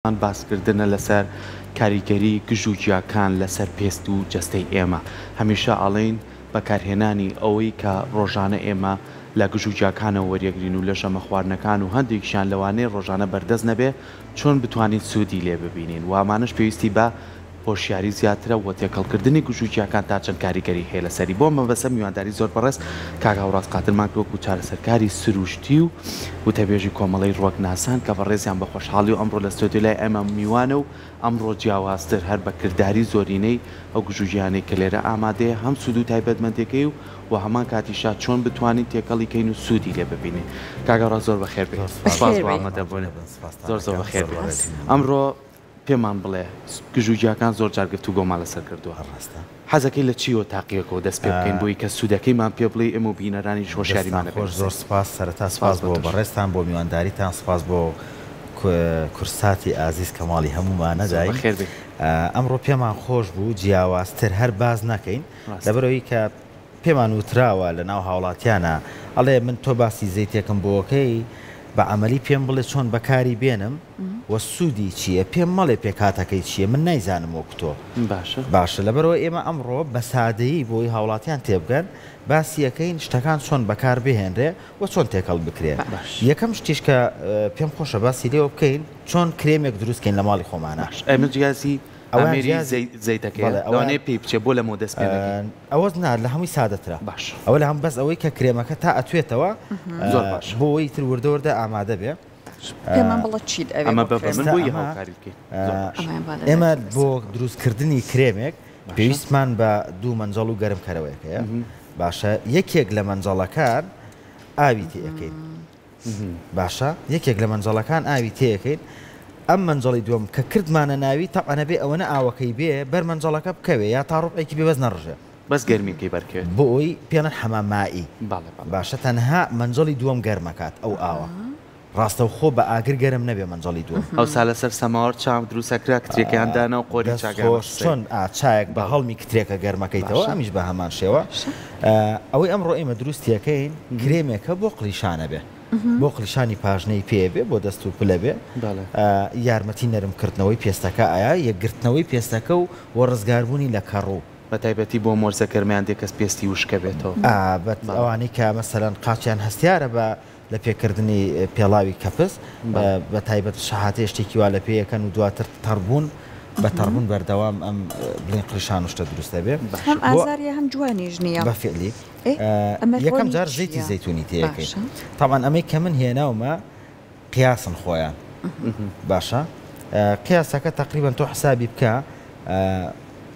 باسکردنە لەسەر کاریگەری گژوگیاکان لەسەر پێست و جەستەی ئێمە. هەمیشە ئەڵێین بەکارهێنانی ئەوەی کە ڕۆژانە ئێمە لە گژوگیاکانەوە وەریەگرین و لە ژەمە خواردنەکان و هەندێکیشیان لەوانەیە ڕۆژانە بەردەست نەبێ چۆن بتوانین سوودی لێ ببینین و ئەمانەش پێویستی بە هۆشیاری زیاترە و تێکەڵکردنی گژوگیاکان تا چەند کاریگەری هەیە لەسەری. بۆ ئەم مەبەستە میوانداری زۆر بەڕێز کاک هاوڕاز قادرمان کرد وەکو چارەسەرکاری سروشتی و وتەبێژی کۆمەڵەی ڕوەکناسان کە بەڕێزیان بە خۆشحاڵی و ئەمڕۆ لە ستۆدیۆ لای ئێمە میوانە و ئەمڕۆ جیاوازتر هەر بە کرداری زۆرینەی ئەو گژوگیانەی کە لێرە ئامادەیە هەم سوود و تایبەتمەندیەکەی و وە هەمان کاتیشا چۆن بتوانین تێکەڵی کەین و سوودی لێ ببینین. کاک هاوڕاز زۆر بەخێر بێی. سوپاس بۆ ئامادەبوونت. زۆر زۆر بەخێر بێی. ئەمڕۆ پێمان بڵێ گژوگیاکان زۆر جار گفتوگۆمان لەسەر کردووە ڕاستە. حەزەکەی لە چیەوە تاقیەکەوە دەست پێ بکەین بۆی کە سوودەکەیمان پێ بڵێی ئێمە و بینەرانیش هۆشیاریمان دەستتان هەبێ خۆش زۆر لەسەری. سپاس سەرەتا سپاس سپاس بۆ بۆ تۆش. بەڕێزتان بۆ میوانداریتان سپاس بۆ کورساتی ئازیز کە ماڵی هەموومانە زۆر دایم بەخێر بێی. ئەمڕۆ پێمان خۆش بوو جیاوازتر هەر باس نەکەین ڕاستە. لەبەرئەوەی کە پێمان وتراوە لە ناو هاوڵاتیانا ئەڵێ من تۆ باسی زەیتێکم بۆکەی بە عەمەلی پێم بڵێ چۆن بەکاری بێنم وە سوودی چیە پێم مەڵێ پێکهاتەکەی چیە من نایزانم وەک تۆ باشە. باشە لەبەرئەوە ئێمە ئەمڕۆ بە سادەیی بۆی هاوڵاتیان تێبگەن باسی ئەکەین شتەکان چۆن بەکار بهێنرێ وە چۆن تێکەڵ بکرێ باش. یەکەم شتیش کە پێم خۆشە باسی لێوە بکەین چۆن کرێمێک دروست کەین لە ماڵی خۆمانا. باش ئەمە جیازی ئەوەیان ئامێری جیازی زەیتەکەیە بەڵێ ئەوەیان لەوانەیە پێی بچێ بۆ لەمەوە دەست پێ نەکەی. ئەوە نا لە هەمووی سادەترە باشە. ئەوە لە هەموو بەس ئەوەی کە کرێمەکە تا ئەتوێتەوە زۆر باشە. بۆ ئەوەی تر وردە وردە ئامادە بێ. پێمان بڵێ چیت ئەوێ ئەمە بۆ بە بە کرێم؟ من ئێستا بۆی ئەمە هاوکاری بکەین زۆر باشە. ئەمەیان با لە ئێمە لای تۆ بۆ بەسەر. دروستکردنی کرێمێک باشە. پێویستمان بە دوو مەنجەڵ و گەرمکەرەوەیەک هەیە باشە یەکێک لە مەنجەڵەکان ئاوی تێ ئەکەین باشە یەکێک لە مەنجەڵەکان ئاوی تێ ئەکەین ئەم مەنجەڵی دووەم کە کردمانە ناوی تەبعەن ئەبێ ئەوەنە ئاوەکەی بێ بەر مەنجەڵەکە بکەوێ یا تا ڕوبعێکی بێ بەس نەڕژێ. بەس گەرمیەکەی بەرکەوێت. بۆ ئەوەی پێڵێن حەمام مائی. بەڵێ بەڵێ. باشە تەنها مەنجەڵی دووەم گەرمەکات ئەو ئاوە ڕاستەوخۆ بە ئاگر گەرم نەبێ مەنجەڵی دووەم. ئەوسا لەسەر سەماوەر چا دروست ئەکرا کترێکەیان دانا و قۆری دەست چاکەیان خۆش ئەخستە. چۆن ئا چایەک بە بەڵێ. هەڵمی کترێکە گەرمەکەیتەوە باشە. ئەمیش بە هەمان شێوە. باشە. ئەوەی ئەمڕۆ ئێمە دروستیەکەین کرێمێکە بۆ قڵیشانە بێ. بۆ قڵیشانی پاژنەی پێ بێ بۆ دەست و پلە بێ یارمەتی نەرم کردنەوەی پێستەکە ئایا یەکگرتنەوەی پێستەکە و وە ڕزگاربوونی لە کەڕوو. بە تایبەتی بۆ مۆرزە گەرمەیان دێ کەس پێستی وشکە بێتەوە. ئا بەت ئەوانەی کە مەسەلەن قاچیان هەستیارە بە لە پێکردنی پێڵاوی کەپس بە تایبەت شەهاتەیە شتێکی وا لە پێ یەکەن و دواتر تەڕبوون بە تەڕبوون بەردەوام ئەم بڵێن قڵیشان و شتە دروست دەبێ. هەم بۆ ئازاریە هەم جوانیش نییە. بە فیعلی ئێ ئەمە یەکەم ڕۆنی جار زەیتی چییە؟ زەیتونی تێ ئەکەین باشە. تەبعەن ئەمەی کە من هێناومە قیاسن خۆیان باشە قیاسەکە تەقریبەن تۆ حسابی بکە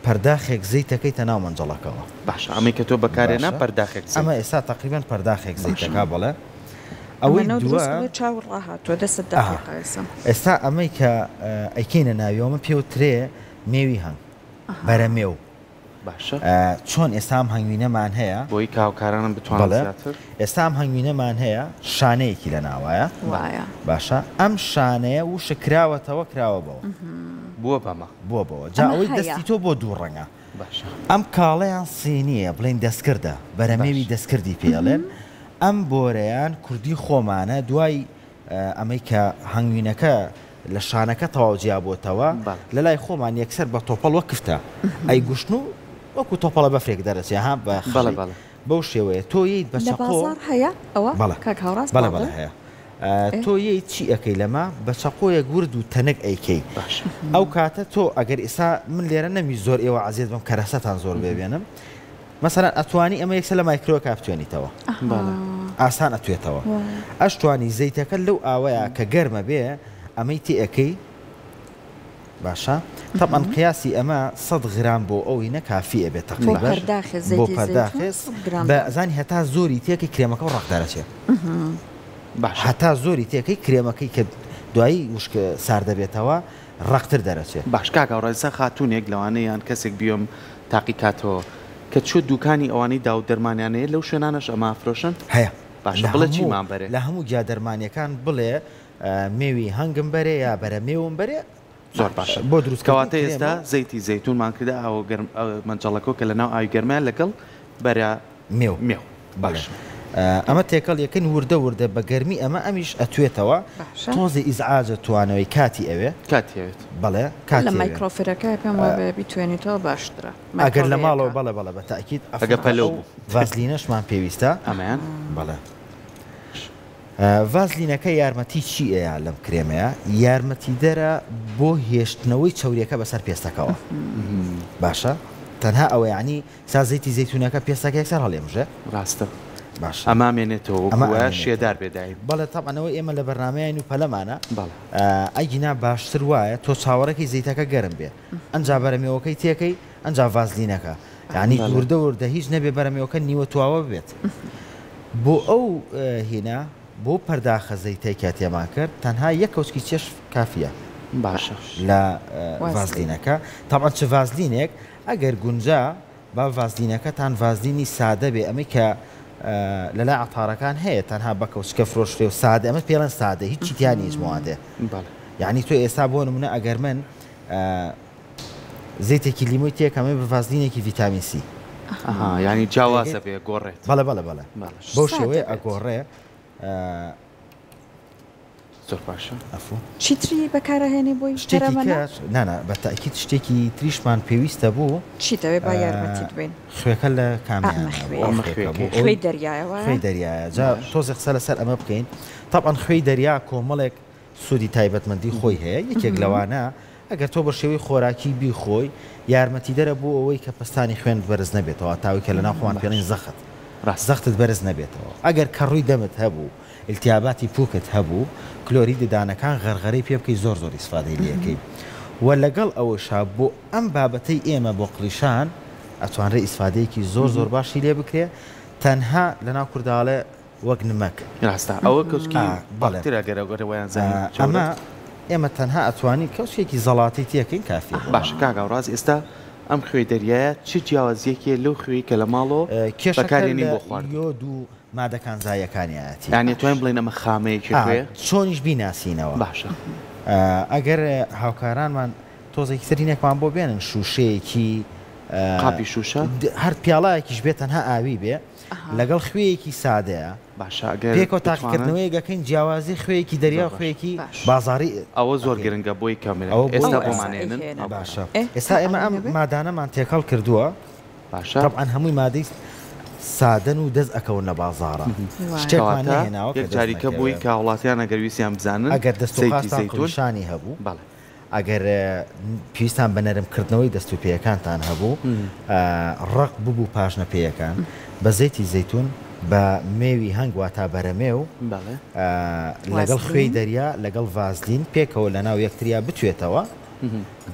پەرداخێک زەیتەکەیتە ناو مەنجەڵەکەوە. باشە ئەمەی کە تۆ بەکارێنا باشە پەرداخێک ئەمە زەیت. ئێستا تەقریبەن پەرداخێک باشە. زەیتەکە بەڵێ ئەمە ئەوەی نەو دووە دروست کردووە چاو ڕاهاتووە دەستت ئەها دەقیقە ئێستا. ئێستا ئەمەی کە ئەیکەینە ناویەوە من پێو ترێ مێوی هەنگ ئەها. بەرە مێو. باشە. چۆن ئێستا ئەم هەنگوینەمان هەیە. بۆی کە هاوکارانم بتوانن بەڵێ زیاتر. ئێستا ئەم هەنگوینەمان هەیە شانەیەکی لە ناوایە. وایە. باشە ئەم شانەیە وشک کراوەتەوە کراوە بەوە. بووە بەمە. بووە بەوە جا ئەمە ئەوەی هەیە. دەستی تۆ بۆ دوو ڕەنگە. باشە. ئەم کاڵەیان سینییە بڵێین دەستکردە بەرەمێوی باش. دەستکردی پێ ئەڵێن ئەم بۆرەیان کوردی خۆمانە دوای ئەمەی کە هەنگوینەکە لە شانەکە تەواو جیا بۆتەوە لە لای خۆمان یەکسەر بە تۆپەڵ وەک کفتە ئەیگوشن و وەکو تۆپەڵە بەفرێک دەرەچێ ها بە خڕی بەو شێوەیە تۆ یەیت بە لە چەقۆ بازاڕ هەیە ئەوە بەڵێ کاک هاوڕاز بەڵێ بازاڕ بەڵێ هەیە تۆ یەیت چی ئەکەی لەمە بە چەقۆیەک ورد و تەنک ئەیکەی باشە ئەو کاتە تۆ ئەگەر ئیسا من لێرە نەمی زۆر ئێوە عەزێت بم کەرەسەتان زۆر بێ بێنم مەسەلەن ئەتوانی ئەمە یەکسەر لە مایکرۆکا بتوێنیتەوە ئاسان ئەتوێتەوە ئەشتوانی زەیتەکە لەو ئاوەیە کە گەرمە بێ ئەمەی تێ ئەکەی باشە تەبعەن قیاسی ئەمە 100 غرام بۆ ئەو هینە کافی ئەبێت تقریبا بۆ پەرداخێ بە زانی هەتا زۆری تێکی کرێمەکە و ڕەق دەرەچێ باش هەتا زۆری تێکەی کرێمەکەی کە دوایی وشک ساردەبێتەوە ڕەقتر دەرەچێ. باش کاک هاوڕا ئێستا خاتوونێک لەوانەیە یان کەسێک بیۆم تاقی کاتەوە کە چووە دووکانی ئەوانەی داو دەرمانیان هەیە لەو شوێنانەش ئەمە ئەفرۆشن؟ هەیە باشە لە بڵێ هەموو چیمان بەرێ؟ لە هەموو گیا دەرمانیەکان بڵێ مێوی هەنگم بەرێ یا بەرە مێوم بەرێ زۆر باشە بۆ دروست کردنی کەواتە کرێمە ئێستا و زەیتی زەیتونمان کردە ئاوە گەرم مەنجەڵەکەوە کە لەناو ئاوی گەرمایە لەگەڵ بەرە مێو مێو بەڵێ باشە. ئەمە تێکەڵ یەکەن وردە وردە بە گەرمی ئەمە ئەمیش ئەتوێتەوە باشە. تۆزێ ئیزعاجە توانەوەی کاتی ئەوێ. کاتی ئەوێت. بەڵێ کاتی لە ئەوێ. مایکرۆفرەکە پێم وابێ بیتوێنیتەوە باشترە. ئەگەر لە ماڵەوە مایکرۆوەیەکە. بەڵێ بەڵێ بە تەئکید ئەگە ئەفوا پەلەو ئەو بوو. ڤازلینەشمان پێویستە. ئەمەیان؟ بەڵێ. ڤازلینەکە یارمەتی چی ئەیا لەم کرێمەیە؟ یارمەتیدەرە بۆ هێشتنەوەی چەوریەکە بەسەر پێستەکەوە. باشە تەنها ئەوە یانی سا زەیتی زەیتونەکە پێستەکە یەکسەر هەڵێمژێ. ڕاستە باشە ئەمە ئەمێنێتەوە وەکو ئەمە وایە ئەمێنێتەوە. شێدار بێ دایم. بەڵێ تەبعەن ئەوە ئێمە لە بەرنامەیاین و پەلەمانە بەڵێ. ئەگینا باشتر وایە تۆ چاوەڕێکەی زەیتەکە گەرم بێ ئەنجا بەرەمێوەکەی تێکەی ئەنجا ڤازلینەکە یانی بەڵێ. وردە وردە هیچ نەبێ بەرەمێوەکە نیوە تواوە ببێت بۆ ئەو هینا بۆ پەرداخە زەیتەی کە تێمان کرد تەنها یەک کەوچکی چێشت کافیە باشە. لە وازلین. ڤازلینەکە تەبعەن چ ڤازلینێک ئەگەر گونجا با ڤازلینەکەتان ڤازلینی سادە بێ ئەمەی کە لەلای عەتارەکان هەیە تەنها بە کەوچکە فرۆشرێ و سادە ئەمە پێڵێن سادە هیچی تیا نیە هیچ موادێ یعنی تۆ ئێستا بۆ نمونە ئەگەر من زەیتێکی لیمۆی تێکەمێ بە ڤازلینێکی ڤیتامین سی ینی جیاوازە بێ گۆڕێت بەڵێ بەڵێ بەڵێ بەو شێوەیە ئەگۆڕێ. زۆر باشە. ئەفو. چیتری بەکارئەهێنی بۆی شتێکی پەرەمەنە؟ کەش نانا بە تەئکید شتێکی تریشمان پێویستە بوو. چیت ئەوێ با یارمەتیت بەین؟ خوێکە لە ئا کامیانە ئەمە بوو؟ خوێیە. ئەو ئەمە خوێکە بوو. خوێکەیە. خوێی دەریایە وایە؟ خوێی دەریایە. جا تۆزێ قسە لەسەر ئەمە بکەین. تەبعەن خوێی دەریا کۆمەڵێک سوودی تایبەتمەندی خۆی هەیە، یەکێک لەوانە ئەگەر تۆ بە شێوەی خۆراکی بیخۆی یارمەتیدەرە بۆ ئەوەی کە پەستانی خوێنت بەرز نەبێتەوە، هەتا ئەوەی کە لەناو خۆمان پێڵین زەخت. ڕاستە. زەختت بەرز نەبێتەوە. ئەگەر کەڕووی دەمت هەبوو ئیلتیاباتی پوکت هەبوو کلۆری ددانەکان غەرغەرەی پێ بکەی زۆر زۆر ئیسفادەی لێ ئەکەی وە لەگەڵ ئەوەشا بۆ ئەم بابەتەی ئێمە بۆ قڵیشان ئەتوانرێ ئیسفادەیەکی زۆر زۆر باشی لێ بکرێ تەنها لەناو کوردا ئەڵێ وەک نمەک. ڕاستە ئەوە کەوچکی ئا بەڵێ پاکترە گەر ئەوەیان زانی ئەمە چەورت. ئێمە تەنها ئەتوانین کەوچکێکی زەڵاتەی تێکەین کافیە بۆ باشە کاک هاوڕاز ئێستا ئەم خوێی دەریایە چ جیاوازیەکی هەیە لەو خوێی کە لە ماڵەوە کێشەکە بەکارێنین لە بۆ خواردن؟ یۆد و مادە کانزاییەکانیایەتی. یانی ئەتوانین بڵێین ئەمە خامەیەکی خوێیە؟ چۆنیش بیناسینەوە. باشە. ئەگەر هاوکارانمان تۆزێکی تر هینێکمان بۆ بێنن شووشەیەکی قاپی شووشە؟ هەر پیاڵایەکیش بێ تەنها ئاوی بێ لەگەڵ خوێیەکی سادەیە. باشە ئەگەر پێکەوە بتوانن. تاقیکردنەوەیەک ئەکەین جیاوازی خوێیەکی دەریا و خوێیەکی بازاڕی ئەوە زۆر گرنگە بۆی کامێرا ئێستا بۆمان ئێنن. باشە ئێستا ئێمە ئەم مادانەمان تێکەڵ کردووە. باشە. تەبعەن هەمووی مادەی سادەن و دەست ئەکەون لە بازاڕا شتێکمان کەواتە نەهێناوە کە یەک دەست جاریکە بووی نەکەوێ. کە هاوڵاتیان ئەگەر ویستیان بزانن ئەگەر دەست و زەیتی قاچتان زەیتون قڵیشانی هەبوو، بەڵێ. ئەگەر پێویستان بە نەرم کردنەوەی دەست و پێیەکانتان هەبوو، ڕەق ببوو پاژنە پێیەکان، بە زەیتی زەیتون، بە مێوی هەنگ واتا بەرەمێو، بەڵێ. لەگەڵ خوێی وازلین. دەریا لەگەڵ ڤازلین پێکەوە لەناو یەکتریا بتوێتەوە،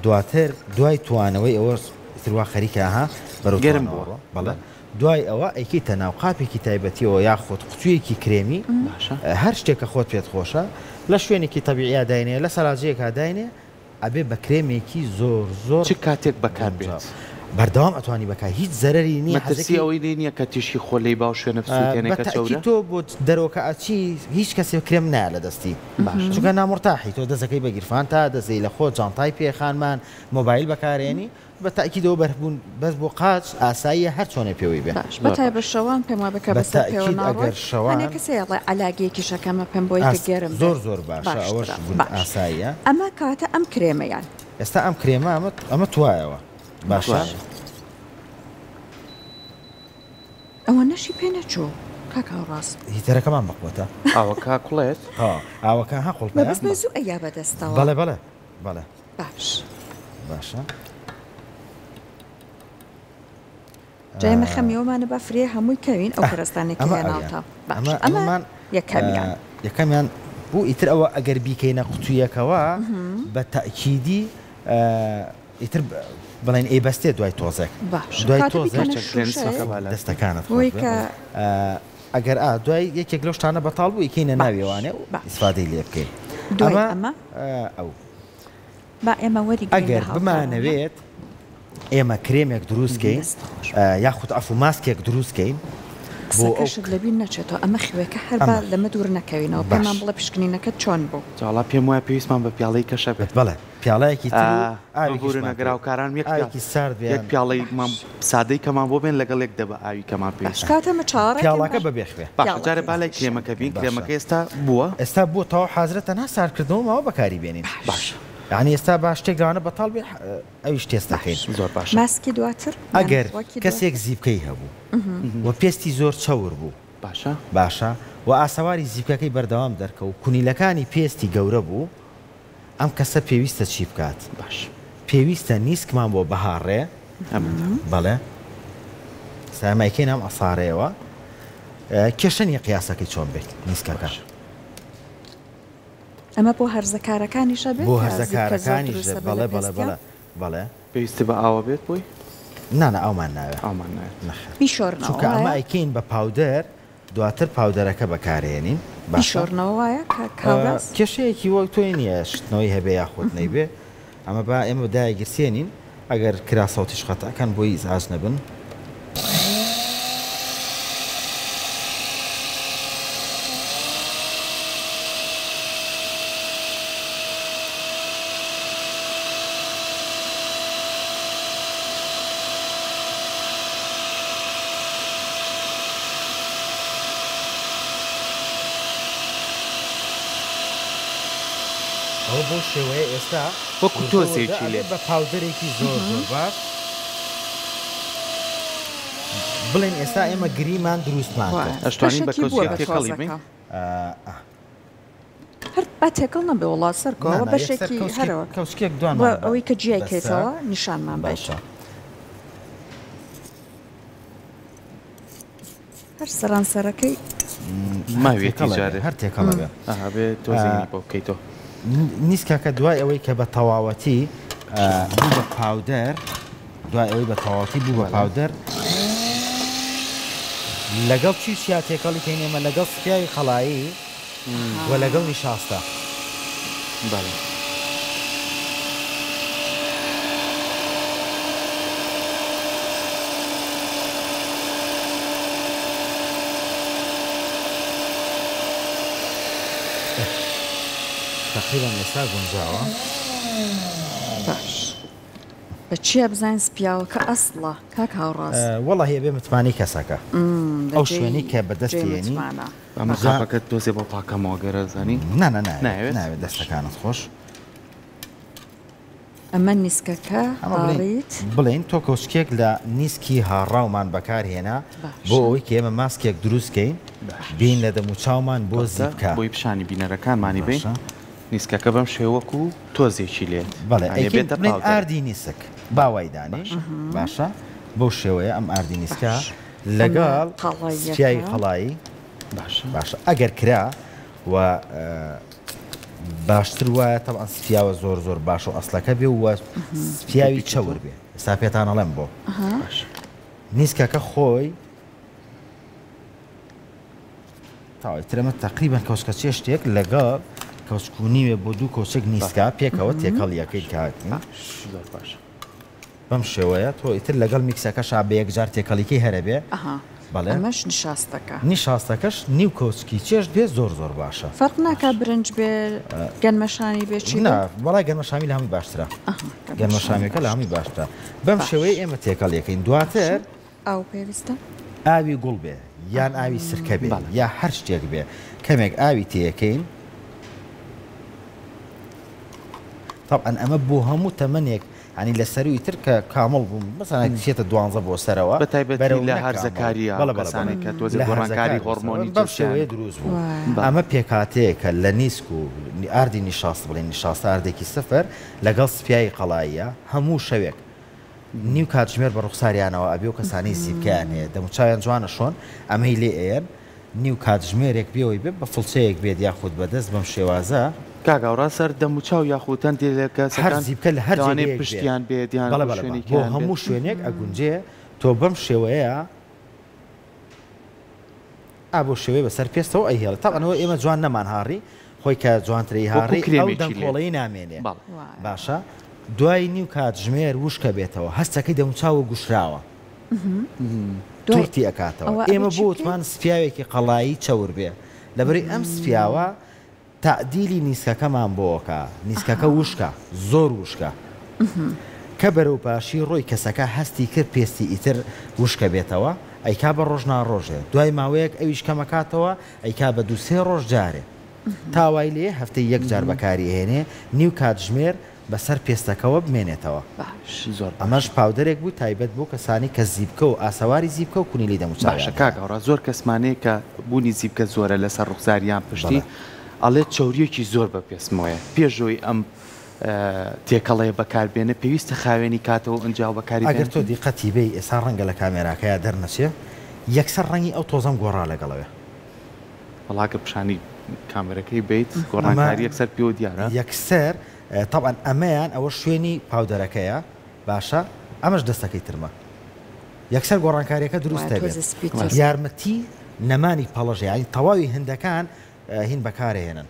دواتر دوای توانەوەی ئەوە ئیتر وا خەریکە ها بەرەو گەرم توانەوە بووە. ڕۆ. بەڵێ. دوای ئەوە ئەیکەیتە ناو قاپێکی تایبەتیەوە یاخود قوتویەکی کرێمی باشە. هەر شتێک کە خۆت پێت خۆشە لە شوێنێکی تەبیعیا داینێ لە سەلاجەیەکا داینێ ئەبێ بە کرێمێکی زۆر زۆر چ کاتێک بەکار گونجاو بێت؟ بەردەوام ئەتوانی بەکار هیچ زەرەری نییە مەترسی حەزەکەی ئەوەی لێ نییە کە تیشکی خۆر لێی باو شوێنە بسووتێنێ بە کە تەئکید چەورە؟ تۆ بۆ دەرەوەکە ئەچی هیچ کەسێ کرێم نایە لە دەستی باشە. چونکە نامورتاحی تۆ دەستەکەی بە گیرفانتا دەستەی لە خۆت جانتای پێ خانمان مۆبایل بەکارێنی بە تەئکیدەوە بەربوون بەس بۆ قاچ ئاساییە هەر چۆنێ پێوەی بێ. باش بە تایبەت شەوان پێم وابێ کە بە بەسەر پێوە تەئکید ناڕۆی ئەگەر شەوان. هەنێ کەس هەیە ئەڵێ عەلاگەیەکیش ئەکەمە پێم بۆی کە ئاست گەرم زۆر بێت زۆر باشە ئەوەش باشترە گون باش ئاساییە. ئەمە کەواتە ئەم کرێمەیان. ئێستا ئەم کرێمە ئەمە ئەمە توایەوە باشە. باشە. ئەوەنەشی پێ نەچوو کاک هاوڕاز. هیتەرەکەمان بەقوەتە. ئاوەکە کوڵێت؟ تەواو ئاوەکە ها قوڵپەیە. مەبەستمە زوو ئەیا بەدەستەوە. بەڵێ بەڵێ بەڵێ. باش. باشە. جا ئێمە خەمی ئەومانە با فرێ هەمووی کەوین ئەو کەرەستانەی کە ئەمە هێناوتە. باش ئەمە ئەمە ئەمەمان یەکەمیان. یەکەمیان بوو ئیتر ئەوە ئەگەر بیکەینە قوتوویەکەوە بە تەئکیدی ئیتر بڵێن ئەیبەستێ دوای تۆزێک. باش دوای کاتە تۆزێک بیکەنە شووشەیەک دەستەکانت خۆش بۆی بێ. کە ئەگەر ئا دوای یەکێک لەو شتانە بەتاڵ بوو ئیکەینە باش ناویەوانێ و باش. ئیسفادەی لێ بکەین. دوای ئەمە ئەمە ئەو. با ئێمە وەریگرین لە ئەگەر هاوکارانە. بمانەوێت ئێمە کرێمێک دروست کەین دەست خۆش. یاخود عەفو ماسکێک دروست کەین بۆ ئەو قسەکەشت لەبیر نەچێتەوە ئەمە خوێکە هەر با ئەمە. لەمە دوور نەکەوینەوە باش. پێمان بڵێ پشکنینەکەت چۆن بوو؟ جاوەڵا پێم وایە پێویستمان بە پیاڵەی کەشە بێت. بەڵێ. پیاڵەیەکی تر و ئاوێکیشمان پێ ببورن هاوکارانم یەک ئاوێکی سارد بێ یەک یان پیاڵەی مام سادەی کەمان بۆ بێن لەگەڵ یەک دەبە ئاوی کەمان باش پێویستە. کاتە ئەمە چاوەڕێکەین پیاڵەکە باش بە بێ خوێ. باشە جارێ پیاڵەکەی با لای باشە. کرێمەکە بین باشە. کرێمەکە ئێستا بووە؟ ئێستا بووە تەواو حازرە تەنها ساردکردنەوە ماوە بەکاری بێنین. باشە. یانی ئێستا با شتێک لەوانە بەتاڵ بێ ئەویش تێست دەکەین. باش. زۆر باشە. ماسکی دواتر یان ئەگەر ڕوەکی کەسێک دواتر؟ زیپکەی هەبوو و پێستی زۆر چەور بوو باشە. باشە و ئاسەواری زیپکەکەی بەردەوام دەرکەوت و کونیلەکانی پێستی گەورە بوو ئەم کەسە پێویستە چی بکات؟ باش. پێویستە نیسکمان بۆ بهاڕێ. ئەمەتە. بەڵێ. سامایکەی نام عەسارەیەوە. کێشە نییە قیاسەکەی چۆن بێت نیسکەکە. باش. ئەمە بۆ هەرزەکارەکانیشە بێت بۆ کە زیپکە زۆر هەرزەکارەکانیش دروستە دەبێت. بێ لە بەڵێ بەڵێ پێستیا؟ بەڵێ بەڵێ. پێویستی بە ئاوە بێت بۆی؟ نا نا ئاومان ناوێ. ئاومان ناوێت. نەخێر. بیشۆرنەوە چونکە ئەمە وایە؟ ئەیکەین بە powder دواتر powder ەکە بەکارێنین باشە. بیشۆرنەوە وایە کاک هاوراز؟ کێشەیەکی وەک تۆی نییە شتنەوەی هەبێ یاخود نەیبێ ئەمە با ئێمە دایگرسێنین ئەگەر کرا سەوتیش قەتعکەن بۆی ئیزعاج نەبن. ئەوە بەو شێوەیە ئێستا وەکو وردە وردە تۆزێکی ئەبێ لێ. بە powder ێکی زۆر زۆر باش. بڵێن ئێستا ئێمە گریمان دروستمان وایە کرد. ئەشتوانین بە بەشێکی بووە کەوچکێک بە تێکەڵی بین؟ تۆزەکە. ئا. هەر با تێکەڵ نەبێ وەڵا سەرکۆ نا ئەوە نا یەکسەر بەشێکی کەوچکێک هەرەوە کەوچکێک بۆ دوانمان بە ئەوەی کە جیای بەسە کەیتەوە نیشانمان بەیت. باشە. هەر سەرانسەرەکەی. هەر ماویەتی تێکەڵە بێ جارێ. هەر تێکەڵە بێ. ئەها بێ تۆزێکی بۆ بکەیتەوە. نیسکەکە دوای ئەوەی کە بە تەواوەتی بوو بە powder دوای ئەوەی بە تەواوەتی بوو بە بەڵێ. powder لەگەڵ چی چیا تێکەڵی کەین ئێمە لەگەڵ سپیاوی قەڵایی و لەگەڵ نیشاستە. بەڵێ. تەقریبەن ئێستا گونجاوە. باش بە چیا بزانین سپیاوەکە ئەسڵە کاک هاوڕاز؟ وەڵاهی ئەبێ متمانەی کەسەکە لە ئەو جێی شوێنەی کە جێی بەدەستی یەنی. متمانە. ئەمە جا قاپەکەت تۆزێ بۆ پاکەمەوە گەر ئەزانی. نا نا ناوێت ناوێت؟ ناوێت دەستەکانت خۆش. ئەمە نیسکەکە ئەمە بڵێین هاڕیت. بڵێین تۆ کەوچکێک لە نیسکی هاڕاومان بەکارهێنا بۆ باشە. ئەوەی کە ئێمە ماسکێک دروست کەین بین لە دەموچاومان بۆ کەوتە زیپکە. بۆی پیشانی بینەرەکانمانی بین باشە. نیسکەکە بەم شێوە وەکو تۆزێکی لێت بەڵێ یانی ئەیکەین بێتە بڵێین powder ێک. ئاردی نیسک با وای دانێین باشە. باشە بەو شێوەیە ئەم ئاردی نیسکە باش. ئەمە لەگەڵ سپیاوی قەڵاییەکە. قەڵایی باشە. باشە ئەگەر کرا و باشتر وایە تەبعەن سپیاوە زۆر زۆر باش و ئەسڵەکە بێ و سپیاوی چەور بێ ئێستا پێتان ئەڵێم بۆ. باشە. نیسکەکە خۆی تاوای ترەمە تقریبان کەوچکە چێشتێک لەگەڵ کەوچک و نیوێ بۆ دوو کەوچک نیسکا پێکەوە تێکەڵ یەکەی کاکن. زۆر باشە. بەم شێوەیە تۆ ئیتر لەگەڵ میکسەکەشا بە یەکجار تێکەڵیکەی هەرەبێ. ئەها. بەڵێ. ئەمەش نیشاستەکە. نیشاستەکەش نیو کەوچکی چێشت بێ زۆر زۆر باشە. فەرق ناکا برنج بێ گەنمەشامی بێ چی بێ؟ نا وەڵای گەنمەشامی لە هەمووی باشترە. ئەها گەنمەشامیەکە لە هەمووی باشترە. بەم شێوەیە ئێمە تێکەڵ یەکەین دواتر ئاو پێویستە؟ ئاوی گوڵ بێ یان ئاوی سرکە بێ یا هەر شتێک بێ کەمێک ئاوی تێیەکەین. طبعا ئەمە بۆ هەموو تەمەنێک ینی لە سەروی تر کە کامڵ بووم مەسەلەن چێتە دوانزە بۆ سەرەوە بە تایبەتی بەرەو لە نەکامڵ. هەرزەکاریە بەڵێ، بەڵێ، کەسانێک بەڵێ. کە تۆزێ لە گۆڕانکاری هەرزەکاری هۆرمۆنی بەم جەستەیان. شێوەیە دروست بوو. وای. ئەمە پێکهاتەیەکە لە نیسک و ئاردی نیشاستە بڵێن نیشاستە ئاردێکی سفر لەگەڵ سپیایی قەڵاییە هەموو شەوێک نیو کاتژمێر بە ڕوخساریانەوە ئەبێ و کەسانەی زیپکەیان هەیە دەموچاویان جوانە شۆن ئەمەی لێ ئەیەن نیو کاتژمێرێک بێەوەی بێ بە فڵچەیەک بێت یاخود بەدەست بەم شێوازە. کاک هاوڕا سەر دەموچاو یاخود هەندێک لە هەر کەسەکان زیپکە لە هەر لەوانەیە جێگەیەک بێ. پشتیان بێت یان بەڵێ، بۆ بەڵێ، بەڵێ. شوێنێکیان بۆ بێت. هەموو شوێنێک ئەگونجێ تۆ بەم شێوەیە ئا بۆ شێوەی بەسەر پێستەوە ئەیهێڵێ. تاوانەوە ئێمە جوان نەمان هاڕی خۆی کە جوانترەی وەکو هاڕی ئەو کرێمێکی لێ. دەنکۆڵەی نامێنێ. بەڵێ. باشە دوای نیو کاتژمێر وشکە بێتەوە هەستەکەی دەموچاو و گوشراوە. تورتی ئەکاتەوە. ئەوە ئێمە ئەبێ چی بۆ بکەین؟ وتمان سپیاوێکی قەڵایی چەور بێ لەبەری ئەم سپیاوە تەعدیلی نیسکەکەمان بۆ ئەکا، نیسکەکە وشکە، زۆر وشکە. کە بەرەو باشی ڕۆی کەسەکە هەستی کرد پێستی ئیتر وشکە بێتەوە، ئەیکا بە ڕۆژ نا ڕۆژێ، دوای ماوەیەک ئەویش کەمەکاتەوە ئەیکا بە دوو سێ ڕۆژ جارێ. تا وای لێ هەفتەی یەک جار بەکاری ئەهێنێ، نیو کاتژمێر بەسەر پێستەکەوە بمێنێتەوە. باش. زۆر باشە. ئەمەش powder ێک بوو تایبەت بۆ کەسانی کە زیپکە و ئاسەواری زیپکە و کونیلەی دەموچاویان باشە کاک هەیە. هاوڕا زۆر کەسمان هەیە کە بوونی زیپکە زۆرە لەسەر ڕوخسار یان پشتی بەڵێ. ئەڵێ چەوریەکی زۆر بە پێستمەوەیە پێش ئەوەی ئەم تێکەڵەیە بەکار بێنێ پێویستە خاوێنی کاتەوە ئنجا بەکاری ئەگەر بێنێ؟ تۆ دیقەتی بەی ئێستا ڕەنگە لە کامێراکەیا دەرنەچێ یەکسەر ڕەنگی ئەو تۆزەم گۆڕا لەگەڵ ئەوێ. وەڵا گەر پیشانی کامێرەکەی بەیت ئەمە گۆڕانکاری یەکسەر پێوە دیارە. یەکسەر تەبعەن ئەمەیان ئەوە شوێنی powder ەکەیە باشە ئەمەش دەستەکەی ترمە یەکسەر گۆڕانکاریەکە دروست وایە دەبێت تۆزێ سپیتر. یارمەتی نەمانی پەڵەژە یانی تەواوی هندەکان هین بەکارەهێنن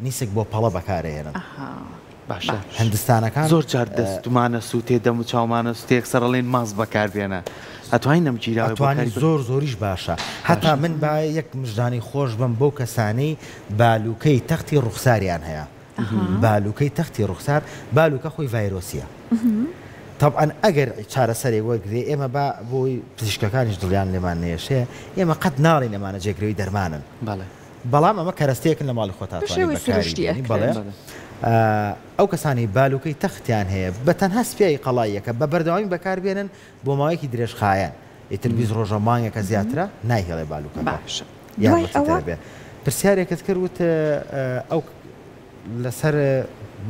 نیسک بۆ پەڵە بەکارەهێنن. ئەها باشە باش. هندستانەکان زۆر جار دەستمانە سوتێ دەم و چاومانە سوتێ یەکسەر ئەڵێن ماست بەکار بێنە ئەتوانین ئەم گیراوەیە بۆ ئەتوانی کاری بە زۆر زۆریش باشە هەتا باشە من با یەک مژدانی خۆش بم بەو کەسانەی بالوکەی تەختی ڕوخساریان هەیە بالوکەی تەختی ڕوخسار بالوکە خۆی ڤایرۆسیە تەبعەن ئەگەر چارەسەرێک وەرگرێ ئێمە با بۆی پزیشکەکانیش دڵیان لێمان نەیەشێ ئێمە قەت ناڵێین ئەمانە جێگرەوەی دەرمانن بەڵێ. بەڵام ئەمە کەرەستەیەکن لە ماڵی خۆتا بە توانی شێوەی بەکاری سروشتی بێنی ئەکرێت. بەڵێ بەڵێ. ئەو کەسانەی بالوکەی تەختیان هەیە بە تەنها سپیایی قەڵاییەکە بە بەردەوامی بەکار بێنن بۆ ماوەیەکی درێژخایەن ئیتر 20 ڕۆژە مانگێکە زیاترە نایهێڵێ بالوکەکە باشە دوای یارمەتیدەر ئەوە بێ پرسیارێکت کرد وت ئەو لەسەر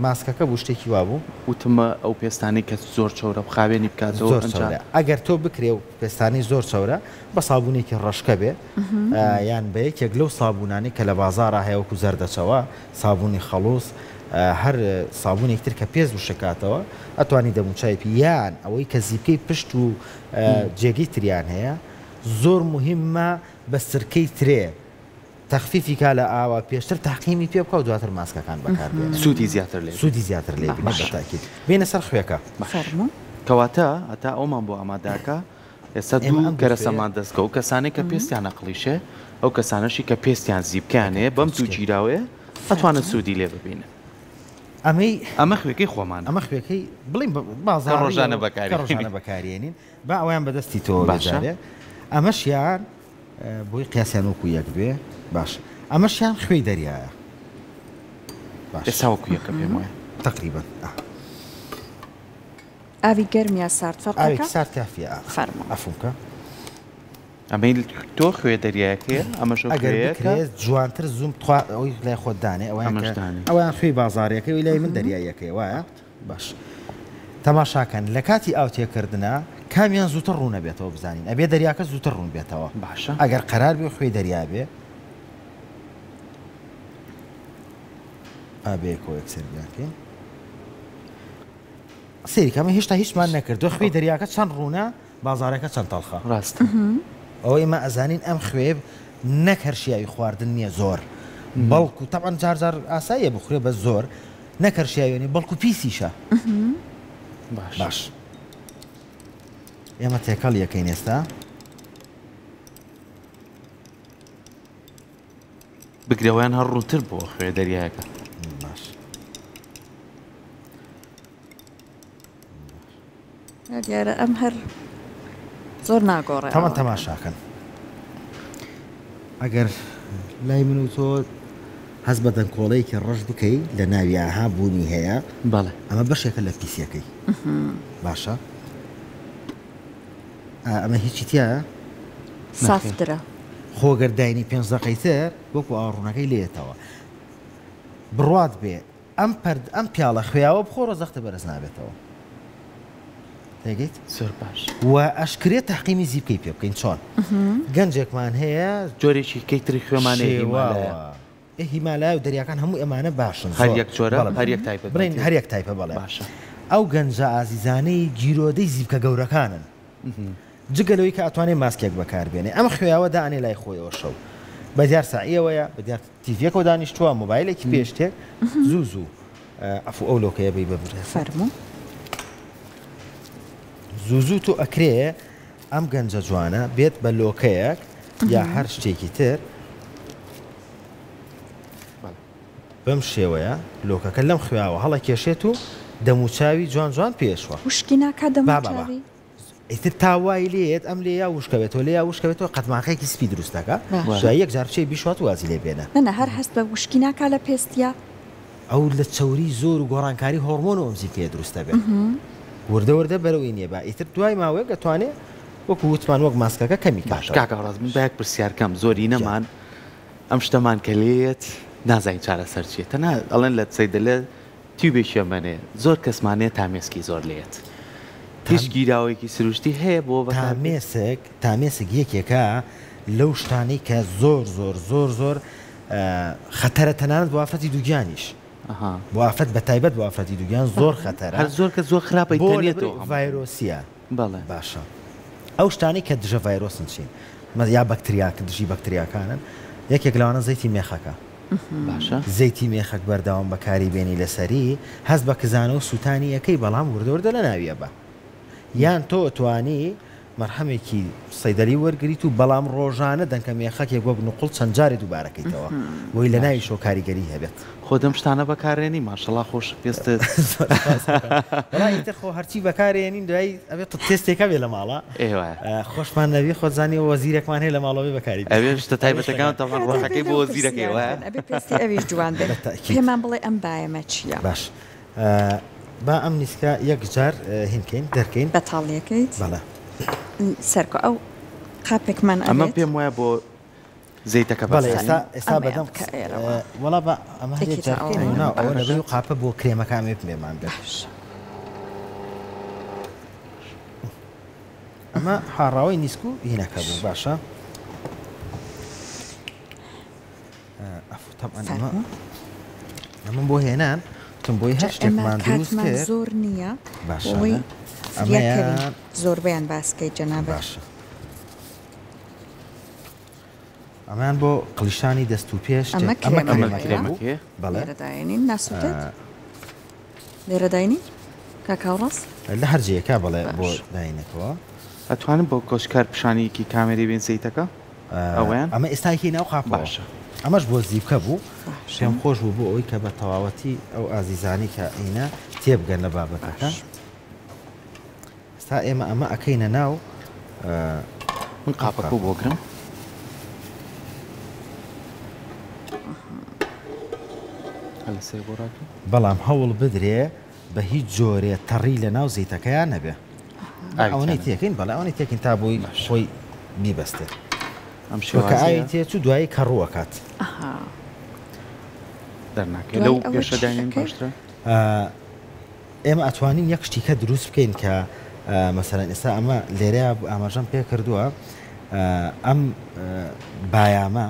ماسکەکە بوو شتێکی وابوو. وتم ئەو پێستانەی کە زۆر چەورە خاوێنی بکاتەوە زۆر ئەنجا. چەورە ئەگەر تۆ بکرێ و پێستانەی زۆر چەورە بە سابوونێکی ڕەشکە بێ یان بە یەکێک لەو سابوونانەی کە لە بازاڕا هەیە وەکو زەردەچەوە سابوونی خەڵوز هەر سابوونێکی تر کە پێست وشک کاتەوە ئەتوانی دەموچاوی پی یان ئەوەی کە زیپکەی پشت و جێگەی تریان هەیە زۆر موهیمە بە سرکەی ترێ تەخفیفی کا لە ئاوا پێشتر تەحقیمی پێ بکا و دواتر ماسکەکان بەکار بێنێ. سوودی زیاتر لێ سوودی زیاتر لێ بینێ بە تاکید. بێینە سەر خوێکە. باش. فەرموو. کەواتە هەتا ئەومان بۆ ئامادەکا ئێستا ئێمە دوو ئەم دوو خوێیە. کەرەسەمان دەست کەوت کەسانەی کە پێستیان ئەقڵیشێ ئەو کەسانەشی کە پێستیان زیپکەیان هەیە بەم دوو کەچکێ. گیراوەیە ئەتوانن فەرموو. سوودی لێ ببینن. ئەمەی ئەمە خوێکەی خۆمانە. ئەمە خوێکەی بڵێین کە بازاڕییە ڕۆژانە و کە بەکاری ڕۆژانە هێنین. بەکاری هێنین. با ئەوەیان بە دەستی تۆوە بێ باشە. جارێ. ئەمەشیان بۆی قیاسیان وەکو یەک بێ باش ئەمەشیان خوێی دەریایە باش ئێستا وەکو یەکە پێم وایە تقریبا ئاوی گەرم یا سارد ئاوێکی فەرقەکە سارد کافیە فەرموو. عەفوم کە ئەمەی تۆ خوێ دەریایەکەیە ئەمەش ئەو ئەگەر خوێیە کە بکرێت جوانتر زووم تخوا ئەوەی لای خۆت دانێ ئەویان ئەمەش کە دانێ. ئەویان خوێی بازاڕیەکەی ئەوی لای من دەریاییەکەی وایە باش تەماشاکەن لە کاتی ئاو تێکردنا کامیان زووتر ڕوون ئەبێتەوە بزانین ئەبێ دەریاکە زووتر ڕوون بێتەوە باشە. ئەگەر قەرار بێ خوێی دەریا بێ ئا بەیەکەوە یەکسەر بیانکەین سەیری کە ئەمە هێشتا هیچمان نەکردووە خوێی دەریاکە چەند ڕوونە بازارەکە چەند تەڵخە ڕاستە. ئەوە ئێمە ئەزانین ئەم خوێ نەک هەر شیاوی خواردن نییە زۆر بەڵکو تەبعەن جار جار ئاساییە بخورێ بە زۆر نەک هەر شیاوی نییە بەڵکو پیسیشە. باش. باش ئێمە تێکەڵ یەکەین ئێستا. بگرەوەیان هەر ڕوونتر بۆ خوێ دەریایەکە. باش. دیارە ئەم هەر زۆر ناگۆڕێ تەمان ئاوەکە. تەماشاکەن ئەگەر لای من و تۆ هەست بە دەنکۆڵەیەکی ڕەش بکەی لە ناوی ئاها بوونی هەیە بەڵێ. ئەمە بەشێکە لە پیسیەکەی باشە ئەمە هیچی تایە سافترە. خۆ گەر داینی پێنج دەقەی تر وەکو ئاوڕوونەکەی لێتەوە بڕوات بێ ئەم پەرد ئەم پیاڵە خوێیاوە بخۆ ڕۆزەختە بەرز نابێتەوە تێگەیت؟ زۆر باش. و ئەشکرێت تەحقیمی زیپکەی پێ بکەین چۆن؟ گەنجێکمان هەیە جۆرێکی کەی تری خوێمان هەیە هیمالایە. شێواوە. ئێ هیمالایە و دەریاکان هەموو ئەمانە باشن هەر زۆر. یەک جۆرە، بەڵێ. هەر یەک تایبەت بڵێین بەتیە. هەر یەک تایپە بەڵێ. باشە. ئەو گەنجە ئازیزانەی گیرۆدەی زیپکە گەورەکانن جگە لەوەی کە ئەتوانێ ماسکێک بەکاربێنێ ئەم خوێیاوە دانێ لای خۆیەوە شەو بە دیار ساعیەوەیە بە دیار تیڤیەکەوە دانیشتووە مۆبایلێکی پێ شتێک زوو زوو عەفو ئەو لۆکەیە بی بە برێ. فەرموو. زوو زوو تۆ ئەکرێ ئەم گەنجە جوانە بێت بە لۆکەیەک یا هەر شتێکی تر. بەم شێوەیە لۆکەکە لەم خوێیاوە هەڵەکێشێت و دەموچاوی جوان جوان پێ ئەشوا. وشکی ناکا با با با دەموچاوی؟ ئیتر تا وای لێیەت ئەم لێیا وشکەبێتەوە لێیا وشکەبێتەوە قەتماخەیەکی سپی دروست دەکا باشە. دوای یەک جار بچێ بیشوات و وازی لێ بێنە. نا نا هەر هەست بە وشکی ناکا لە پێستیا؟ ئەو لە چەوری زۆر و گۆڕانکاری هۆڕمۆن و ئەم زیپکەیە دروست دەبێ وردە وردە بەرەو ی نیە با ئیتر دوای ماوەیەک ئەتوانێ وەکو وتمان وەک ماسکەکە کەمی باش کاتەوە. کاک ئاوڕاز من با یەک پرسیار کەم زۆری گیان. نەمان ئەم شتەمان کە لێیەت نازانین چارەسەر چیە تەنها ئەڵێن لە سەیدەلە تیوبێکی ئەمەنێ زۆر کەسمان هەیە تامێسکی زۆر لێیەت هیچ گیراوەیەکی سروشتی هەیە بۆ بەکاربێت؟ تامێسک تامێسک یەکێکە لەو شتانەی کە زۆر زۆر زۆر زۆر خەتەرە تەنانەت بۆ ئافرەتی دووگیانیش بۆ ئافرەت بە تایبەت بۆ ئافرەتی دووگیان زۆر خەتەرە هەر زۆر کە زۆر خراپە بۆ تەنێتەوە لەبەر هەموو. ڤایرۆسیە بەڵێ. باشە ئەو شتانەی کە دژە ڤایرۆسن چین یا بەکتریا دژی بەکتریاکانن یەکێک لەوانە زەیتی مێخەکە باشە. زەیتی مێخەک بەردەوام بەکاری بێنی لەسەری هەست بە کزانەوە سوتانی ئەکەی بەڵام وردە وردە لەناوی ئەبا یان تۆ ئەتوانی مەرهەمێکی سەیدەلی وەرگریت و بەڵام ڕۆژانە دەنکە مێخەکێک وەک نوقڵ چەند جارێ دووبارەکەیتەوە بۆی لە ناویشەوە کاریگەری هەبێت. خۆت ئەم شتانە بەکارێنی ماشەڵا خۆش پێستت. زۆر سوپاس دەکەم. وەڵا ئیتر خۆ هەرچی بەکارێنین دوایی ئەبێ تێستێک هەبێ لە ماڵا ئێ وایە. خۆشمان نەبی خۆت زانی وەزیرێکمان هەیە لە ماڵەوە بێ بەکاری بێنێ. ئەبێ شتە تایبەتەکان تەبعەن ڕۆحەکەی بۆ وەزیرەکەی وایە. ئەبێ پێستی ئەویش جوان بێ. بە تەئکید. پێمان بڵێ ئەم بایەمە چییە؟ باش با ئەم نیسکە یەک جار هین کەین دەرکەین. بەتاڵیەکەیت؟ بەڵێ. سەرکۆ ئەو قاپێکمان ئەمە ئەوێت؟ پێم وایە بۆ زەیتەکە بەڵێ بەسە. ئێستا ئێستا ئەمەیان بەدەم بکە ئێرەوە. وەڵا با ئەمە هەر یەک یەکێتە جار بکەین ئەوە و نا ئەوە باشە. لەبەری قاپە بۆ کرێمەکە ئەمێ پێمان بێت. باشە. ئەمە حاڕاوەی نیسک و هینەکە بوو باشە. فەرموو. ئەمە بۆ هێنان وتم بۆی هەر جا ئێمە شتێکمان دروست کاتمان کرد زۆر نییە باشە بۆی فریا کەوین ئەمەیان زۆربەیان باس کەیت جەنابت. باشە ئەمەیان بۆ قڵیشانی دەست و پێ ئەمە شتێک ئەمە ئەمە کرێمەکە کرێمەکەیە بوو کرێمەکەیە بەڵێ لێرە داینین ناسووتێت لێرە داینین کاک هاوڕاز؟ لە هەر جێیەکا بەڵێ بۆ باش. داینێتەوە. ئەتوانم بۆ گۆشکار پیشانیکی کامێرەی بێن زەیتەکە؟ ئەوەیان؟ ئەمە ئێستا یەکەی ناو قاپەوە. باشە. ئەمەش بۆ زیپکە بوو. باشە. پێم خۆش بوو بۆ ئەوەی کە بە تەواوەتی ئەو ئازیزانەی کە ئینە تێبگەن لە بابەتەکە. باش. ئێستا ئێمە ئەمە ئەکەینە ناو من قاپەکەو بۆ گرم. بەڵام هەوڵ بدرێ بە هیچ جۆرێ تەڕی لە ناو زەیتەکەیا نەبێ. ئەوەنەی تێکەین بەڵێ ئەوەنەی تێکەین تا بۆی خۆی بیبەستێ. ئەم کە ئاوی شێوازەیە تێچوو دوایی کەڕوو ئەکات. ئەها. دەرناکەی دوای لەو ئەوە پێشە چی داینێن ئەکەی؟ باشترە. ئێمە ئەتوانین یەک شتی کە دروست بکەین کە مەسەلەن ئێستا ئەمە لێرەیا ئاماژەم پێ کردووە ئەم بایامە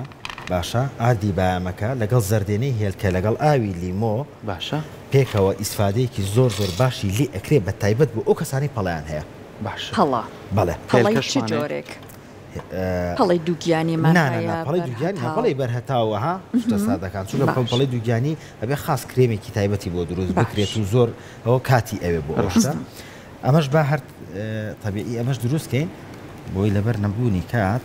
باشە ئاردی بایامەکە لەگەڵ زەردێنەی هێلکە لەگەڵ ئاوی لیمۆ باشە پێکەوە ئیسفادەیەکی زۆر زۆر باشی لێ ئەکرێ بە تایبەت بۆ ئەو کەسانەی پەڵەیان هەیە. باشە. پەڵە. بەڵێ. پەڵەی چ هێلکەشمان هەیە؟ جۆرێک؟ پەڵەی دووگیانیمان نا نا نا هەیە، پەڵەی دووگیانی نا بەرهەتاو. پەڵەی بەرهەتاو ها شتە سادەکان چونکە باش. پەڵەی دووگیانی ئەبێ خاص کرێمێکی تایبەتی بۆ دروست باش. بکرێت و زۆر ئەوە کاتی ئەوێ بۆ ئەو شتە. ڕاستە. ئەمەش با هەر تەبیعی ئەمەش دروست کەین بۆی لەبەر نەبوونی کات.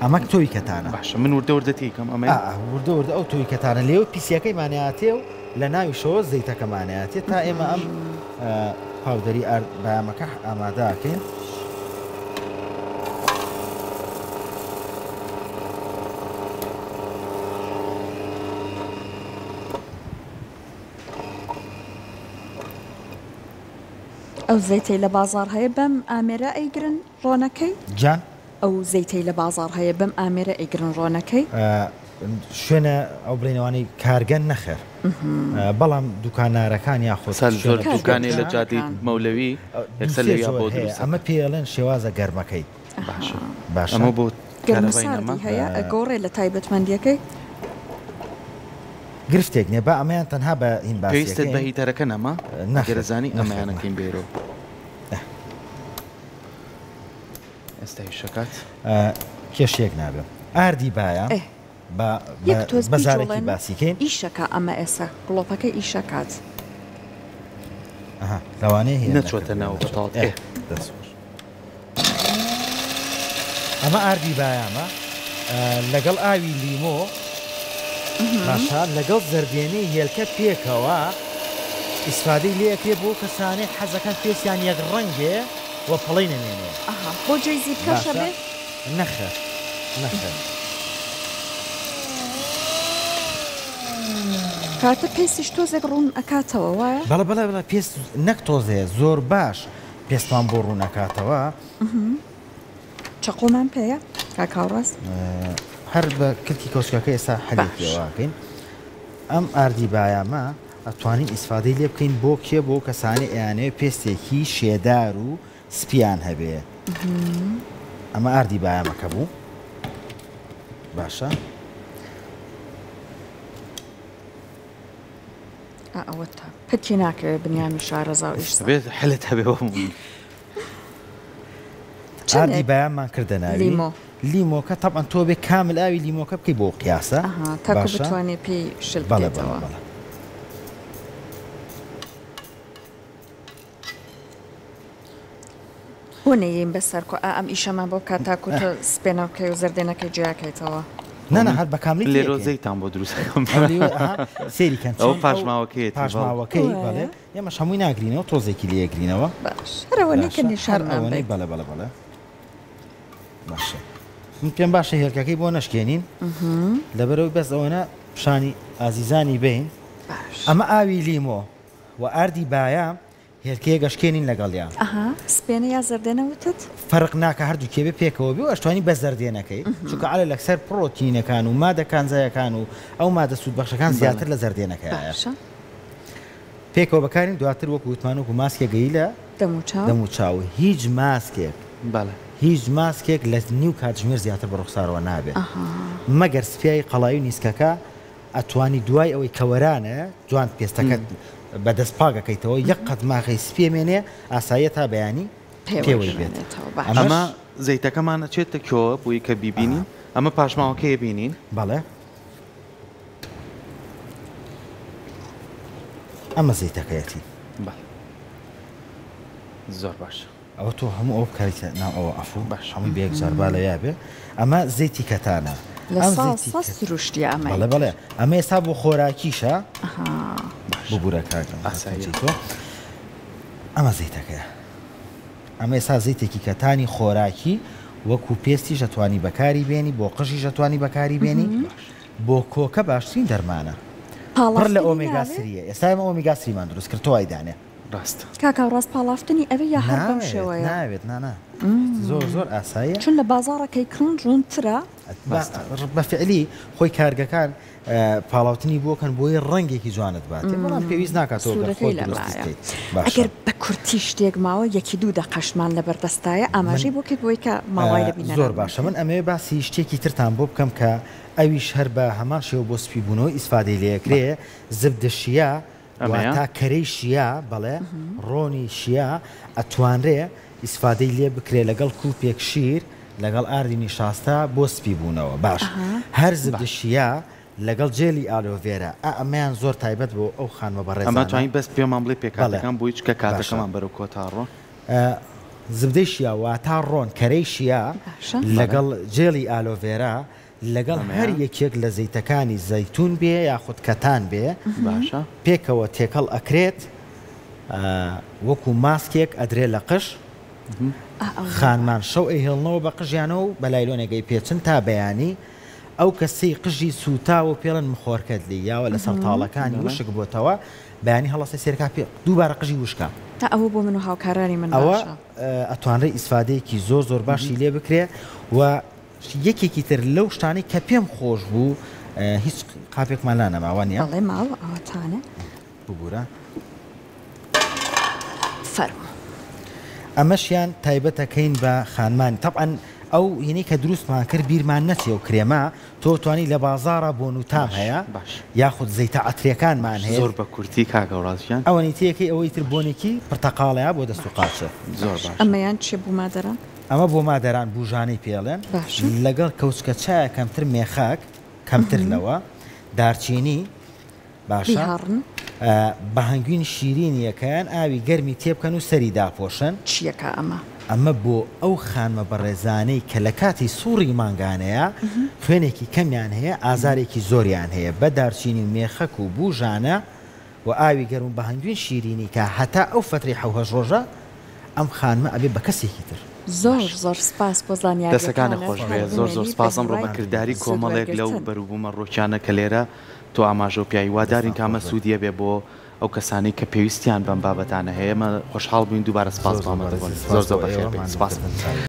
ئەمە تۆی کەتانە. باشە من وردە وردە تێکەم ئەمەیە؟ ئا، وردە وردە ئەو تۆی کەتانە لێوە پیسیەکەیمانیاتێ و لە ناویشەوە زەیتەکەمانیاتێ تا ئێمە ئەم پاودەری ئارد بایامەکە ئامادەکەین. ئەو زەیتەی لە بازاڕ هەیە بەم ئامێرە ئەیگرن ڕۆنەکەی؟ گیان؟ ئەو زەیتەی لە بازاڕ هەیە بەم ئامێرە ئەیگرن ڕۆنەکەی؟ شوێنە ئەو بڵێنەوانەی کارگەن نەخێر بەڵام دوکانارەکان یاخود سەر زۆر شوێنە دوکانێ لە تایبەتەکان جادەی مەولەوی یەکسەر دوو سێ لەویا جۆر بۆ هەیە دروست ئەمە دەکەن. پێڵێن شێوازە گەرمەکەی. باشە باشە. ئەمە بۆ گەرم و کارەبای نەما؟ ساردی هەیە ئەگۆڕێ لە تایبەتمەندیەکەی؟ گرفتێک نییە با ئەمەیان تەنها بە هین پێویستت بە باسیەکەین. هیتەرەکە نەما؟ نەخێر ئەگەر زانی نەخێر ئەمەیانەکەین نەخێر. بێرەوە. ئێستا ئیشەکات. کێشەیەک نابێ. ئاردی بایە ئێ با یەک تۆز بە زارەکی بیجوڵێنە باسیکەین. ئیشەکا ئەمە ئێسا گڵۆپەکە ئیشەکات. ئەها لەوانەیە هێن نەچۆتە نەکردبێ ناو نەچۆتە. بەتاڵ ئێ ئێ. دەست خۆش. ئەمە ئاردی بایامە لەگەڵ ئاوی لیمۆ. باشە لەگەڵ زەردێنەی هێلکە پێکەوە ئیسفادەی لێ ئەکرێ بۆ کەسانەی حەزەکەن پێستیان یەک ڕەنگ بێ و پەڵەی نەمێنێ. ئەها بۆ جێی زیپکەش باشە ئەبێ؟ نەخێر نەخێر. کاتە پێستیش تۆزێک ڕوون ئەکاتەوە وایە؟ بەڵێ بەڵێ بەڵێ پێست نەک تۆزێ زۆر باش پێستمان بۆ ڕوون ئەکاتەوە. چەقۆمان پێیە کاک هاوڕاز؟ هەر بە کلکی کەوچکەکە ئێستا حەلێکی باش. ئەوە ئەکەین. ئەم ئاردی بایامە ئەتوانین ئیسفادەی لێ بکەین بۆ کێ بۆ کەسانەی ئەیانەوێ پێستێکی شێدار و سپیان هەبێ. ئەمە ئاردی بایامەکە بوو. باشە. ئا ئەوەتا پەکی ناکەوێ بنیامی شارەزا و ئیش بێت حلت هەبێ بۆ ئاردی بایاممان کردە ناوی لیمۆ. لیمۆکە تەبعەن تۆ بێ کامل ئاوی لیمۆکە بکەی بۆ قیاسە ئەها تاکو باشە بتوانێ پێی شل بەڵێ بەڵێ بکەیتەوە. بەڵێ. بۆ نەیەین بەسەر کو ئا ئەم ئیشەمان بۆ بکات تاکو تۆ سپێنەکەی و زەردێنەکەی جیاکەیتەوە. نا نا هەر بە کاملی لێرۆ تێکەین. زەیتان بۆ دروست ئەکەم. ئەو لیوە ئەها سەیری کەن ئەوە چۆن ئەو پاشماوەکەیەتی بەڵێ. پاشماوەکەی وایە؟ بەڵێ ئێمەش هەمووی ناگرینەوە تۆزێکی لێ ئەگرینەوە. باش هەر ئەوەنەی کە باشە هەر نیشانمان ئەوەنەی بەیت. بەڵێ بەڵێ بەڵێ باشە من پێم باشە هێلکەکەی بۆ نەشکێنین لەبەرەوەی بەس ئەوەنە پیشانی ئازیزانی بین. باش. ئەمە ئاوی لیمۆ و ئاردی بایە هێلکەیەک ئەشکێنین لەگەڵیا. ئەها سپێنە یا زەردێنە وتت؟ فەرق ناکا هەردووکێ بێ پێکەوە بێ و ئەشتوانی بە زەردێنەکەی چونکە عەلە لەسەر پڕۆتینەکان و مادە کانزایەکان و ئەو مادە سوودبەخشەکان زیاتر لە زەردێنەکەیە. باشە. پێکەوە بەکارین دواتر وەکو وتمان وەکو ماسکێک گەی لە دەموچاو دەموچاو هیچ ماسکێک بەڵێ. هیچ ماسکێک لە نیو کاتژمێر زیاتر بە ڕوخسارەوە نابێت مەگەر سپیایی قەڵایی و نیسکەکە ئەتوانی دوای ئەوەی کە وەرانە جوان پێستەکەت بە دەست پاک ئەکەیتەوە یەک قەتماغەی سپی ئەمێنێ ئاساییە تا بەیانی پێوەی بێت ئەمە زەیتەکەمان ئەچێتە کوێوە بۆی کە بیبینین ئەمە پاشماوەکەی بینین بەڵێ ئەمە زەیتەکەیەتی بەڵێ زۆر باشە ئەوە تۆ هەموو ئەوە بکەیتە ناو ئەوە عەفوو باش. هەمووی بە یەکجار با لەویا بێ ئەمە زەیتی کەتانە لە ئەم سا زەیتی سا کەت سروشتیە ئەمە بەڵێ بەڵێ ئەمە ئێستا بۆ خۆراکیشە ئەها باش ببورە کاک ئاساییە. تۆ ئەمە زەیتەکەیە ئەمە ئێستا زەیتێکی کەتانی خۆراکی وەکو پێستیش ئەتوانی بەکاری بێنی بۆ قژیش ئەتوانی بەکاری بێنی بۆ کۆکە باشترین دەرمانە پڕ لە پاڵافتنی ئۆمێگا ناوێ سریە ئێستا ئێمە ئۆمیگا سریمان دروست کرد تۆ وای دانێ ڕاستە. کاک هاوڕاز پاڵافتنی ئەوێ یا هەر بەم ناوێت شێوەیە؟ ناوێت نا نا زۆر زۆر ئاساییە. چون لە بازاڕە کەی کڕن ڕوونترە. بە فعلی خۆی کارگەکان پاڵاوتنی بۆ کەن بۆی ڕەنگێکی جوانت باتێ بەڵام پێویست ناکات تۆ گەر سوودەکەی خۆت لە دروستی مایە. بکەیت باشە. ئەگەر بە کورتی شتێک ماوە یەکی دوو دەقەشمان لەبەر دەستایە من ئاماژەی بۆ کەیت بۆی کە ماوای لە زۆر بینەرانمان باشە بکەین. من ئەمەوێ باسی شتێکی ترتان بۆ بکەم کە ئەویش هەر بە هەمان شێوە بۆ سپی بوونەوە ئیسفادەی لێ ئەکرێ زبدە شیا ئەمەیە؟ واتا کەرەی شیا بەڵێ ڕۆنی شیا ئەتوانرێ ئیسفادەی لێ بکرێ لەگەڵ کوپێک شیر لەگەڵ ئاردی نیشاستە بۆ سپی بوونەوە باش هەر زبدە شیا لەگەڵ جێلی ئالۆڤێرا ئا ئەمەیان زۆر تایبەت بۆ ئەو خانمە ئەمە بەڕێزانە توانی بەس پێمان بڵێ بەڵێ پێکهاتەکان بۆی چکە باشە کاتەکەمان بەرەو کۆتا ڕۆ زبدەی شیا واتا ڕۆن کەرەی شیا باشە بەڵێ لەگەڵ جێلی ئالۆڤێرا لەگەڵ هەر ئەمەیە یەکێک لە زەیتەکانی زەیتون بێ یاخود کەتان بێ باشە پێکەوە تێکەڵ ئەکرێت وەکو ماسکێک ئەدرێ لە قژ خانمان شەو ئەیهێڵنەوە بە قژیانەوە و بە لایلۆنێک ئەیپێچن تا بەیانی ئەو کەسەی قژی سووتاوە و پێڵێن مخۆرکەت لێی یاوە لەسەر تاڵەکانی وشک بۆتەوە بەیانی هەڵەسێ سێرکا پێ دووبارە قژی وشکە. تا ئەوە بۆ من و هاوکارانی من ئەوە باشە. ئەتوانرێ ئیسفادەیەکی زۆر زۆر باشی لێ بکرێ و یەکێکی تر لەو شتانەی کە پێم خۆش بوو هیچ قاپێکمان لا نەما وانیە؟ بەڵێ ماوە ئەوەتانە. ببورە. فەرموو. ئەمەشیان تایبەتەکەین بە خانمانی تەبعەن ئەو هینەی کە دروستمان کرد بیرمان نەچێ و کرێمە تۆ توانی لە بازاڕا بۆن و تام هەیە باش یاخود زەیتە عەتریەکانمان هەیە زۆر بە کورتی کاک هەوراز گیان. ئەوەنی تێکەی ئەوەی تر بۆنێکی پرتەقاڵەیە بۆ دەست و قاچە. زۆر باشە. ئەمەیان چیە بو مادەران؟ ئەمە بۆ مادەران بوژانەی پێڵێن باشە. لەگەڵ کەوچکە چایە کەمتر مێخاک کەمتر لەوە دارچینی باشە بیهاڕن. بە هەنگوین شیرینیەکەیان ئاوی گەرمی تێبکەن و سەری داپۆشن. چیەکە ئەمە؟ ئەمە بۆ ئەو خانمە بەڕێزانەی کە لە کاتی سوڕی مانگانەیە خوێنێکی کەمیان هەیە ئازارێکی زۆریان هەیە بە دارچینی و مێخەک و بوژانە و ئاوی گەرم و بە هەنگوین شیرینی کا هەتا ئەو فەترەی حەو هەشت ڕۆژە ئەم خانمە ئەبێ بە کەسێکی تر. زۆر زۆر سپاس بۆ دەسەکانت زانیاریەکانت خۆش هەر بێ زۆر زۆر بمێنی بە سپاس ئەمڕۆ هیوای بە کرداری سوود کۆمەڵێک لەو وەرگرتن. بەروبوومە ڕووەکیانە کە لێرە تۆ ئاماژەو پیا هیوادارین دەستان کە ئەمە خۆش بێ. سوودی هەبێ بۆ ئەو کەسانەی کە پێویستیان بەم بابەتانە هەیە ئێمە خۆشحاڵ بووین دووبارە زۆر سپاس بۆ زۆر ئامادەبوونت بەڕێزی زۆر سپاس زۆر بۆ بەخێر ئێوە بێی سپاس. ماندوو نەکردن.